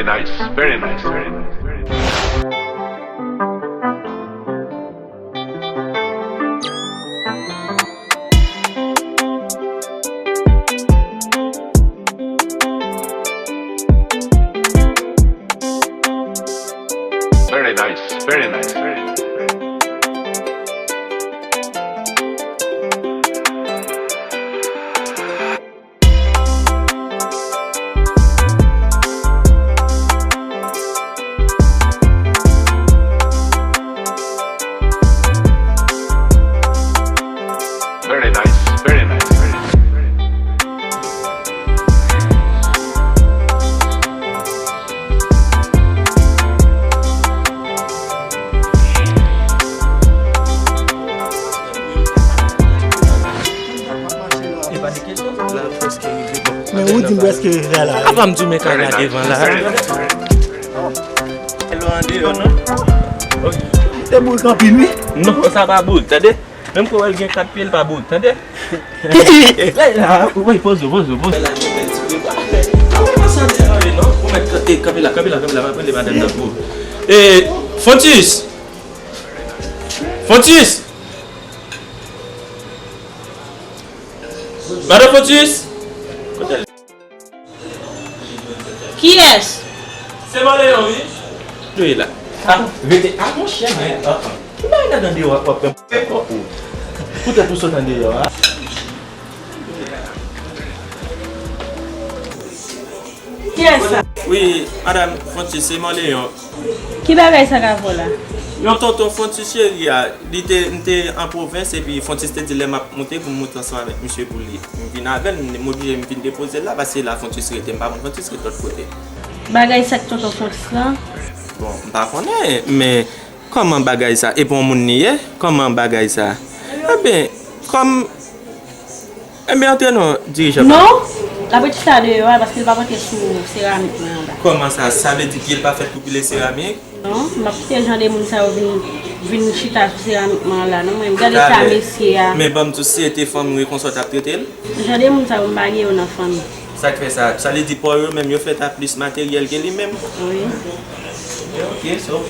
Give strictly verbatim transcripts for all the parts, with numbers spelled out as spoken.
Nice, very nice, very nice. Very nice, very nice, very nice. Very nice, very nice, very nice. Men ou di m prèske rive la. Apa m di w men kay la devan la. Lè w andeyò, non? Te bourik anpil, wi. Non, sa pa bourik, tande. Menm ke w wè l gen kat pye, l pa bourik, tande. Lè la, wi, poze w, poze w, poze w. Ou mèt kanpe, kanpe la, kanpe la, kanpe la, m ap rele madanm nan pou ou. E, Fontis! Fontis! Madan Fontis! Kote l? Kiyès? Se Manleyon, wi. Yo ye la. Ah, rete. Ah, monchè, men. Ah, ah. Ki bagay la nan deyò a, w ap fè m pè kòk ou? Poutèt ou sot andeyò a. Kiyès sa? Wi, madanm Fontis, se Manleyon. Ki bagay sa k avè w la? Yon tonton Fontis cheri a, li te, m te an pwovens, epi Fontis te di lè m ap moute pou m moute ansanm avèk misye pou li. M vin avè l, m oblije m vin depoze l la, paske la Fontis rete, m pa konn Fontis rete lòt kote. Bagay sa k tonton Fontis lan? Bon, m pa konnen, men kòman bagay sa? E pou yon moun li ye? Kòman bagay sa? Ebyen, kòm Enben, antre non, dirijan. Non, l ap ret chita deyò a, paske l p ap antre sou seramik mwen anba. Kòman sa? Sa vle di pye l pa fèt pou pile seramik? Non, m ap kite jan de moun sa yo vin, vin chita sou seramik mwen an la, non, mwen, gade eta mesye a. Men ban m di w, si se te fanmi w e konsa w t ap trete l? Jan de moun sa yo, m pa gen yo nan fanmi. Sa k fè sa? Sa vle di pa w yo menm, yo fèt a plis materyèl ke li menm? Wi. Ok, so.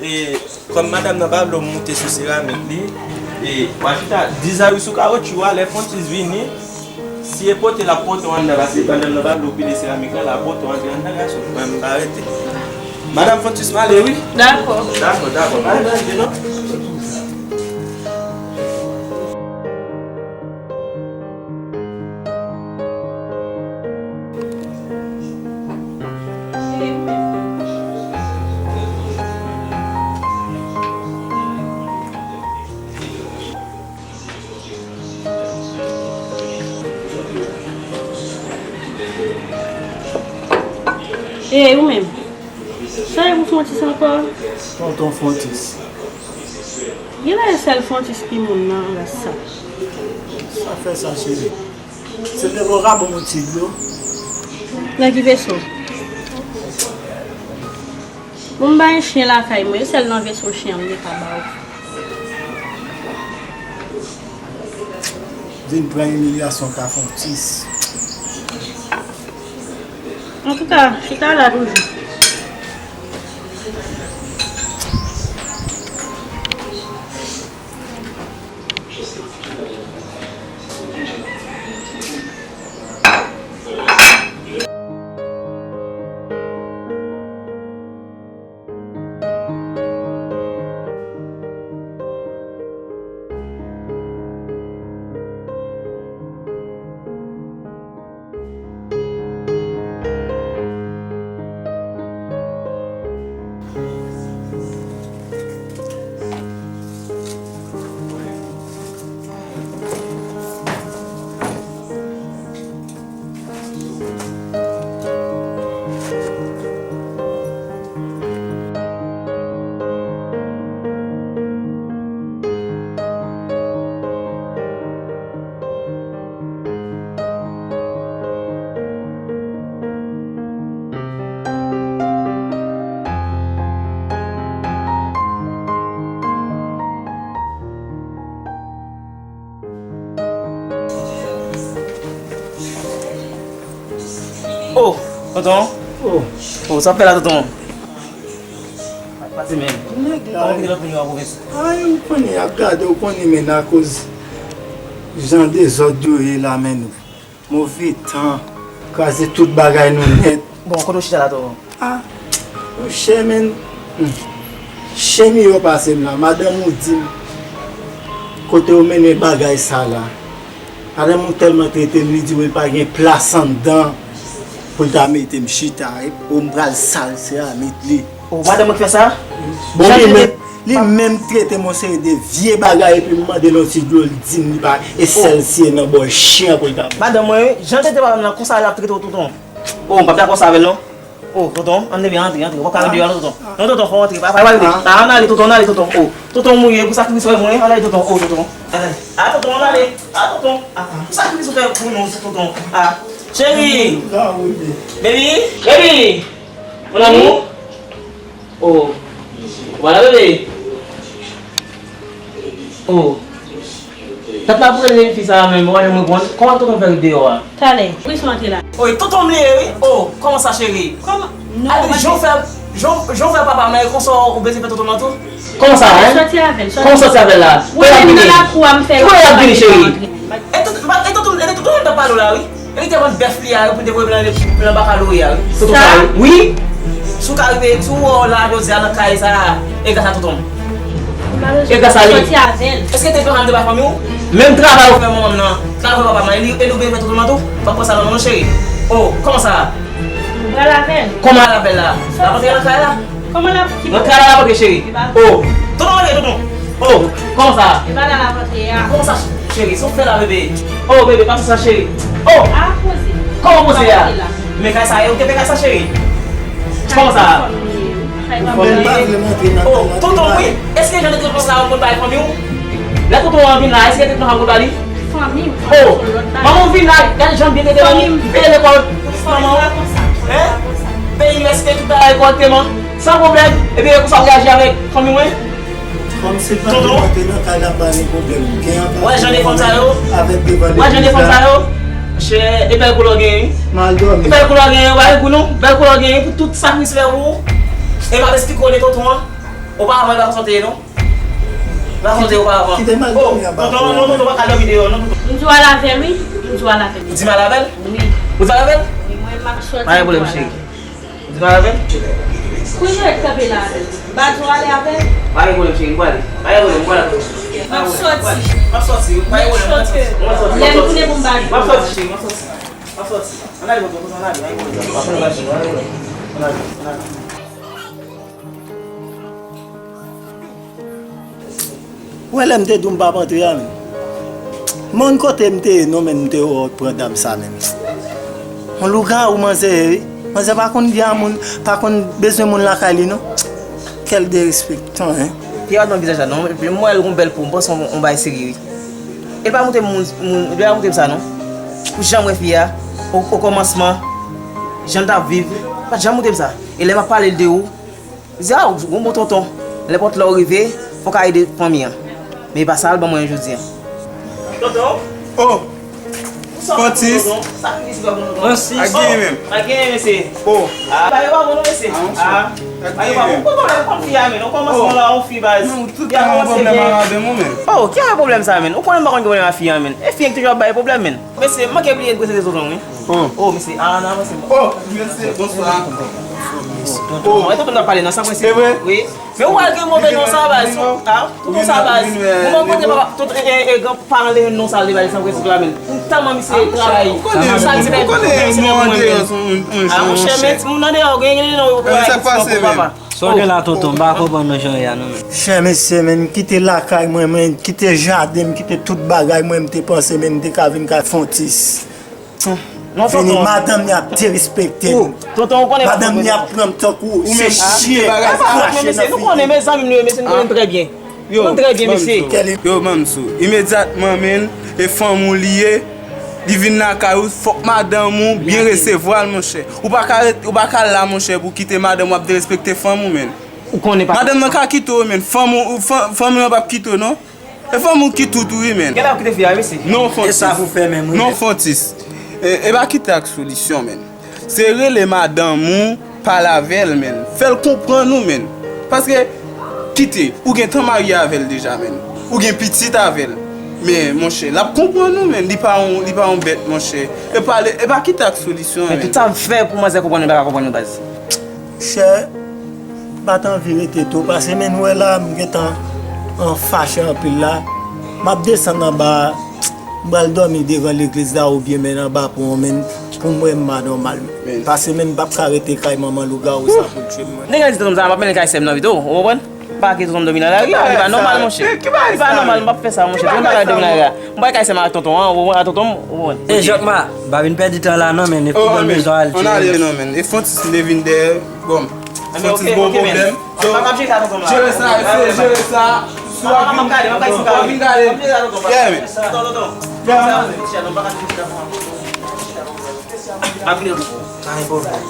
E, kòm madanm nan pa vle w moute sou seramik li, e, w a chita dizayi sou kawotchou a, lè Fontis vini, si e pote l ap pote w anndan, paske madanm nan pa vle w pile seramik la, l ap pote w antre anndan, gason. Mwen, m pa rete. Madanm Fontis, m ale, wi. Dakò. Dakò, dakò. Pa ranje, non. Ey, ou menm? Sa e pou Fontis ankò? Tonton Fontis. Genlè e sèl Fontis ki moun nan ras sa. Sa fè sa, cheri? Se devan w ka ban m yon ti dlo. Nan ki veso? Bon, m pa gen chen lakay mwen, e sèl nan veso chen an m te ka ba w. Vin pran imilyasyon ka Fontis. Antouka, chita la toujou. Oh, tonton. Oh, oh, sa fè la, tonton? Pase men. Nèg la, kòman ki lòt moun yo a pwofesè? Ay, ou konnen, y ap gade, ou konnen, men akoz jan dezòd yo ye la, men move tan, kraze tout bagay nou nèt. Bon, kote w chita la, tonton? Ah, monchè, men, hmm. Chen miyò pase m la, madanm ou di m kote ou mennen bagay sa la. Madanm ou tèlman trete m, li di m li pa gen plas anndan pou l ta mete m chita, e, ou m pral sal seramik li. Oh, madanm ou ki fè sa? Bon, li menm, li menm trete m yon seri de vye bagay, epi m mande l yon ti dlo, li di m li pa, e sèl siye nan bò chen an pou l ta. Madanm mwen, wi, jan l trete papa m nan, konsa l ap trete w, tonton. Oh, m p ap dakò sa avè l, non. Oh, tonton, ann leve, antre, antre. Ou pa ka rete deyò, non, tonton. Non, tonton, fò w antre. Pa, pa, pa rete. Ah, ann ale, tonton, ann ale, tonton. Oh, tonton, m wi, pou sakrifis ou fè pou mwen, ann ale, tonton. Oh, tonton. Ann ale. Ah, tonton, ann ale. Ah, tonton. Ah, pou sakrifis ou fè pou nou, tonton. Ah, cheri. Baby. Baby. Mon amour. Oh. Voilà, bébé. Oh. Tèt la pou rele fi sa a menm, ou pa janm reponn. Kòman tonton fè rive deyò a? Talè. Wi, sou antre la. Oy, tonton m li ye, wi. Oh, kòman sa, cheri? Kòman? Non, jan w fè, jan, jan w fè papa m nan, e konsa ou bezwen fè tonton m nan tou? Kòman sa, hein? Sòti avè l, sòti. Kòman sòti avè l la? Ou menm nan lakou a, m fè. Kòman y ap vini, cheri? E tout, e tonton, e tonton m t ap pale w la, wi. E li te vann bèf li a, wi, pou l te voye m nan, nan bakaloreya, wi. Tonton sa, wi. Si w ka rive, si w wè w la jodi a nan kay sa a, e gras a tonton m. E gras a li. Sòti avè l. Èske te fanm te bay fanmi w? Menm travay ou fè manman m nan, travay papa m nan, e li, e li ou bezwen fè tonton m nan tou? Fòk fè sa nan non, cheri. Oh, kòman sa? Ou pral avè l. Kòman al avè l la? L ap antre nan kay la? Kòman l ap, ki bagay? Nan kay la l ap antre, cheri. Oh, tonton antre, tonton. Oh, kòman sa? E pa la l ap antre a. Kòman sa, cheri? Sa w fè la, bebe? Oh, bebe, pa fè sa, cheri. Oh! Ah, poze. Kòman poze a? Men kay sa, e ou te fè kay sa, cheri? Kòman sa? Kay fanmi li ye. Oh, tonton, wi. Èske jan de tretman sa a ou konn bay fanmi w? Lè tonton an vin la, èske tretman sa a ou konn ba li? Fanmi m. Oh, manman w vin la, gade jan l byen trete fanmi m. Peye lekòl. Manman w. Hein? Peyi m, èske tout bagay kòrèkteman? San pwoblèm. Ebyen, e konsa w reyaji avèk fanmi mwen? Kòm se pa te nan kay la, pa gen pwoblèm. Gen anpil pwoblèm avèk devan legliz la. Wè jan de fanm sa yo? Chè, e bèl koulè w genyen, wi. Mal dòmi. E bèl koulè w genyen, w pa gen gou non. Bèl koulè w genyen pou tout sa Kris fè pou ou. E m ap esplike w de tonton an. Oparavan, li pa konn sa w te ye, non. Li pa konn sa w te ye oparavan. Kite mal dòmi anba. Oh, tonton, non, tonton, pa ka dòmi deyò, non, tonton. M di w al avè l, wi. M di w al avè l. Ou di m al avè l? Wi. Ou di al avè l? Wi, mwen, m ap sòti. Pa gen pwoblèm, cheri. Ou di m al avè l? Kouzen w kanpe la avè l. M pa di w ale avè l? Pa gen pwoblèm, cheri, m prale. Pa gen pwoblèm, m prale. M ap sòti. M ap sòti, wi. Pa gen pwoblèm, m ap sòti. M ap sòti, m ap sòti. Lè m tounen pou m ba l. M ap sòti, cheri, m ap sòti. M ap sòti. Ann ale, tonton, ann ale, pa gen pwoblèm. Pa gen pwoblèm, cheri, ann ale. Ann ale, ann ale. Ou wè lè m te di w m p ap antre a menm. Moun kote m te ye non, men m te wè w pran dam sa menm. Yon lougawou manzè ye, wi. Manzè pa konn di a moun, pa konn bezwen moun lakay li non. Quel dérespectant, hein. Pi gad nan vizaj la non, epi m wè l gon bèl po, m panse yon, yon bagay serye wi. E l pa montre m moun, moun, e l pa montre m sa non. Pou jan m wè fi a, o, o kòmansman, jan l t ap viv, li pa t janm montre m sa. E lè m ap pale l de ou, li di, a, ou gon bon tonton. Nenpòt lè w rive, fò w ka ede fanmi an. Men e pa sa l ban mwen jodi a. Tonton? Oh! Bonswa, tonton. Sa ki di tonton? Francis. Ak genyen menm. Ak genyen, mesye. Oh! Ah, bagay pa bon non, mesye. Ah, bagay pa bon. Ou konn fi a, men. Ou kòmansman la, yon fi baz. Men ou tout tan gen pwoblèm avè m, men. Oh, ki pwoblèm sa, men? Ou konnen m pa konn gen pwoblèm ak fi a, men. E fi a ki toujou ap bay pwoblèm, men. Mesye, m manke bliye prezante tonton, wi. Oh. Oh, mesye, ah, nan avanse. Oh, mesye, bonswa. Tonton, e tonton n ap pale nan san prensip. Se vre? Wi. Men ou al gen move non sa, baz. Ah, tonton sa, baz. Ou mwen kote papa, tonton, e, e, e, gran paran de non sa, li bay san prensip la, men. M tèlman misye travay. Sa misye fè, misye fè pou mwen, men. Ah, monchè, men, moun nan deyò, gen, gen non, yo, papa. Sa w gen la, tonton, m pa konprann nou jan w ye a non, men. Chè mesye, men, m kite lakay mwen, men, kite jaden m, kite tout bagay mwen, m te panse, men, m te ka vin kay Fontis. Non, tonton. Vini, madanm li ap derespekte m. Tonton, ou konnen pa. Madanm li ap pran m tankou se chyen k ap krache nan figi. Nou konnen, mezanmi, nou ye, mesye, nou konnen trè byen. Yo, ban m sou. Yo, ban m sou. Imedyatman, men, e fanm ou li ye, li vin lakay ou, fòk madanm ou byen resevwa l, monchè. Ou pa ka ret, ou pa ka la, monchè, pou kite madanm ou ap derespekte fanm ou, men. Ou konnen pa. Madanm nan ka kite w, men. Fanm ou, ou, fanm, fanm nan p ap kite w, non. E fanm ou ki tout ou wi, men. Gen lè ap kite fi a, wi, mesye. Non, Fontis. E sa pou fè menm, wi. Non, Fontis. E, e pa kite ak solisyon, men. Se rele madanm ou, pale avè l, menn. Fè l konprann ou, menn. Paske, kite, ou gentan marye avè l deja, menn. Ou gen pitit avè l. Men, monchè, l ap konprann ou, menn. Li pa yon, li pa yon bèt, monchè. E pale, e pa kite ak solisyon, menn. Men tout sa m fè pou manzè konprann, li pa ka konprann, baz. Chè, m pa t anvi rete tou, paske menn wè la, m gentan an fache anpil la. M ap desann anba a, m pral dòmi devan legliz la oubyen menn anba pon an, menn, pou m wè m pa nòmal, menn. Paske menn m p ap ka rete kay manman lougawou sa pou l tchwe m, mwen. Nèg la di tonton m sa, m ap mennen kay sè m nan vit, o, ou konprann? Pa kite tonton m dòmi nan lari a, li pa nòmal, monchè. Li pa nòmal, m p ap fè sa, monchè. Tonton m pa ka dòmi nan lari a. M pral kay sè m ak tonton an, ou konprann, ak tonton m, ou konprann. E Jakma, m pa vin pèdi tan la non, men e foudan bezwen al tcheke. Ann ale non, men. E Francis m te vin dèyè. Bon, Francis gon pwoblèm. So, jere sa, eseye jere sa. Si w ap vin, w ap vin gade. Yeah, men. Yeah, man. Pa gen pwoblèm.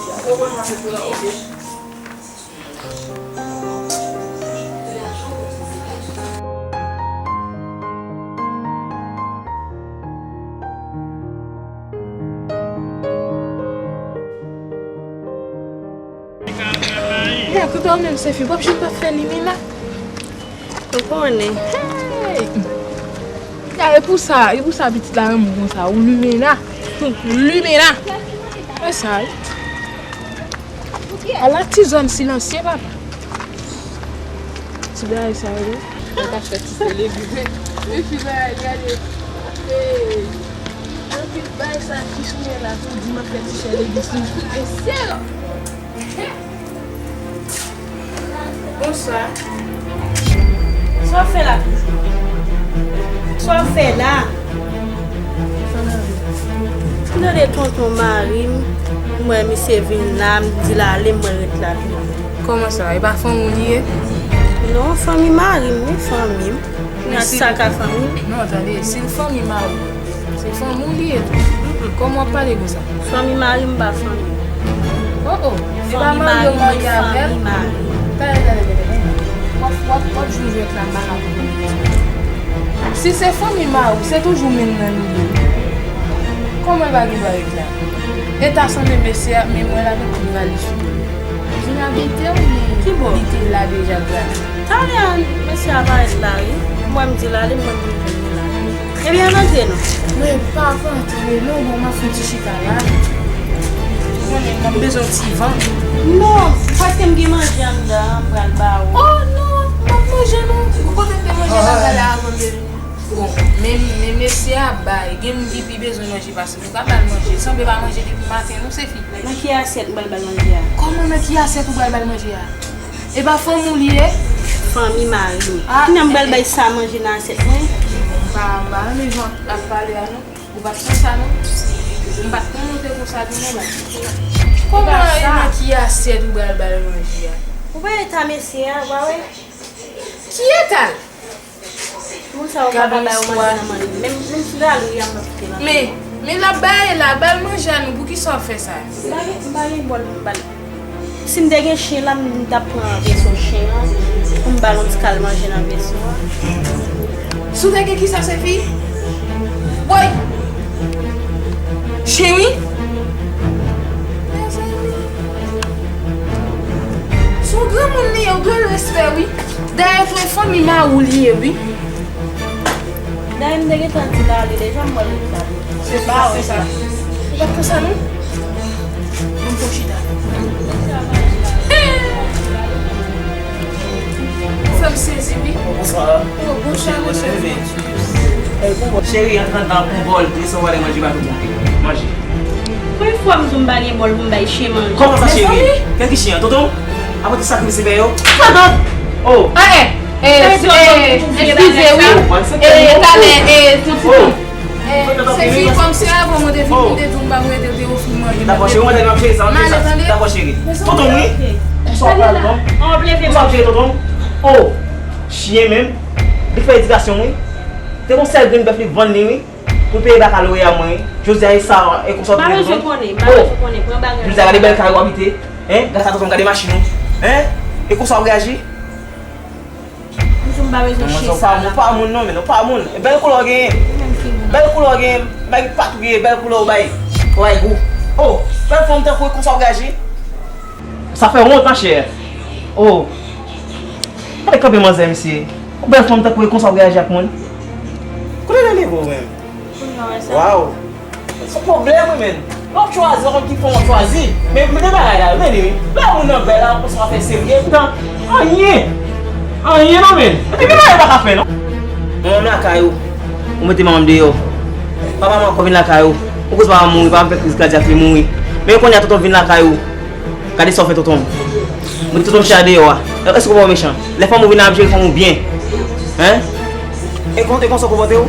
Gad, kouta ou menm, Sefi, w ap jwenn pa fè limena. Ou konnen. Hey! Ya, e pou sa, e pou sa pitit la renmen w konsa, ou limena. Limena. E sa, wi. Ala ti zòn silansye, papa. Ti bagay sa yo. Mwen pa fè ti selebrize. Epi bagay, gade. Hey. Epi bagay sa ki sou mwen la, tou di m ap fè ti selebrize. Mesye! Bonswa. Sa w ap fè la toujou? Sa w ap fè la? M tande tonton mari m, m wè misye vin la, m di l ale, m wè l ret la tou. Kòman sa? E pa fanmi w li ye? Non, fanmi mari m, wi, fanmi m. Nan sa ka fanmi m? Non, tande, si l fanmi mari w, se fanmi w li ye tou. Kòman w ap pale konsa? Fanmi mari m pa fanmi m. Oh, oh, e pa mari w marye avè l? Tande, tande, tande, tande. W ap, w ap, w ap jwe jwèt la, m pa ka konprann. Si se fanmi mari w, se toujou menm nan li ye. Kòman l pa gen dwa ret la? E ta sanble mesye a, men mwen la gen tout valiz sou do l. Vin abite w, men li te la deja, grann. Talè a, mesye a parèt la, wi. Mwen, m di l ale, mwen, m vin jwenn li la. Ebyen, ann antre non. Men pa antre non, bon, m ap fè yon ti chita la. Ou konnen, m ap bezwen yon ti van. Non, paske m gen manje anndan an, m pral ba ou. Oh non, m p ap manje non. Ou konnen m te manje lakay la avan m te vini. Bon, men, men mesye a bay, gen moun ki pi bezwen manje pase m. Ou ka ba l manje. Sanble pa manje depi maten non, Sefi. Nan ki asyèt m pral ba l manje a? Kòman nan ki asyèt ou pral ba l manje a? E pa fanmi w li ye? Fanmi mari m. Ah, kounye a m pral bay sa manje nan asyèt mwen. M pa, m pa renmen jan w ap pale a non. Ou pa t konsa non. M pa t konnen w te konsa tou non, baz. Kòman e nan ki asyèt ou pral ba l manje a? Ou pa eta mesye a, ou pa wè? Ki eta l? Moun sa yo pa ka bay yo manje nan manje. Menm, menm sou lalri a, m ap kite manje. Men, men l ap bay la, ba l manje a non, poukisa w ap fè sa? M pa gen, m pa gen bòl pou m ba l. Si m te gen chen la, m, m t ap pran veso chen an, pou m ba l yon ti kal manje nan veso a. Si w te gen kisa, Sefi? Woy! Chen, wi! Mezanmi! Se yon granmoun li ye, ou dwe l respè, wi. Dayè tou, e fanmi mari w li ye, wi. Dayè, m te gentan di l ale deja, m wè l ret la. Se pa, se sa. Ou pa t konsa, non? Ban m fè yon chita. Ou fè m sezi, wi. Bonswa. Oh, bonswa, mesye. Cheri, antre anndan pou bòl, desann w ale manje pa tou bon. Manje. Konbyen fwa m di w m pa gen bòl pou m bay chen manje? Kòman sa, cheri? Kèl ki chen an? Tonton? Apre tout sakrifis li fè yo? Tonton! Oh! Ah, eh, eh, eh, eskize, wi. Eh, talè, eh, ti, ti, ti. Eh, Sefi, kòm se avan mwen te vin, mwen te di w m pa prete, w te ofri m manje. Dakò, cheri, mwen te di m ap jere sa, mwen jere sa. Dakò, cheri. Tonton, wi. Kisa w ap pale, tonton? Kisa w ap jere, tonton? Oh! Chen menm. Li fè edikasyon, wi. Te gon sèl grenn bèf li vann li, wi. Pou peye bakaloreya mwen, wi. Jodi a e sa, e konsa w ap vin. M pa bezwen konnen, m pa bezwen konnen. Pran bagay. Jodi a gade bèl kay ou abite. Hein? Gras a tonton, gade machin ou. Hein? E konsa w ap reyaji? M di w m pa bezwen chen sa la. Ou pa moun non, men ou pa moun. E bèl koulè w genyen. Ou menm ki moun. Bèl koulè w genyen. Bay patou genyen, bèl koulè w bay. Ou bay gou. Oh, bèl fanm tankou w konsa w reyaji? Sa fè wont, machè. Oh. Gade kanpe manzè, mesye. Yon bèl fanm tankou w konsa w reyaji ak moun? Kote l ale, bro, menm? Waw. Se pwoblèm, wi, menn. Lè w ap chwazi, w konn ki fanm w ap chwazi. Men, men de bagay la, men, wi. Lè moun nan bèl la, w konsa w ap fè serye. Poutan, anyen. Anyen non, menn. Epi, gen bagay ou pa ka fè, non. Manman m lakay ou. Ou mete manman m deyò. Papa m ankò vin lakay ou. Ou koz papa m mouri, papa m fè kriz kadyak, li mouri. Men kounye a tonton vin lakay ou. Gade sa w fè tonton m. Mete tonton m chita deyò a. Èske w pa wè w mechan? Lè fanm ou vin la ap jere fanm ou byen. Hein? E kon, e konsa w konpòte w?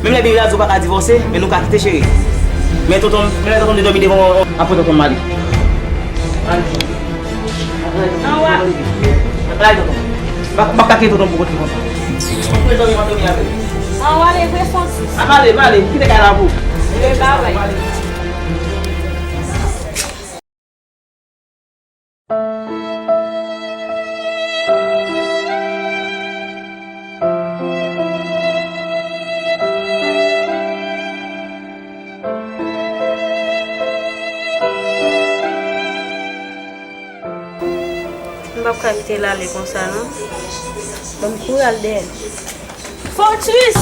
Menm lè Bib la di w pa ka divòse, men nou ka kite, cheri. Men tonton, men lè tonton m te dòmi devan w, apre tonton m ale. Ale. Anwa. Ale tonton. M pa, m pa ka kite tonton m pou kont li konsa. Mwen pou dòmi, m ap dòmi avè l. Anwa, ale, vre Francis. Ap ale, m ale, m kite kay la pou ou. E, babay. M p ap ka kite l ale konsa, non. Ban m kouri al dèyè l. Francis!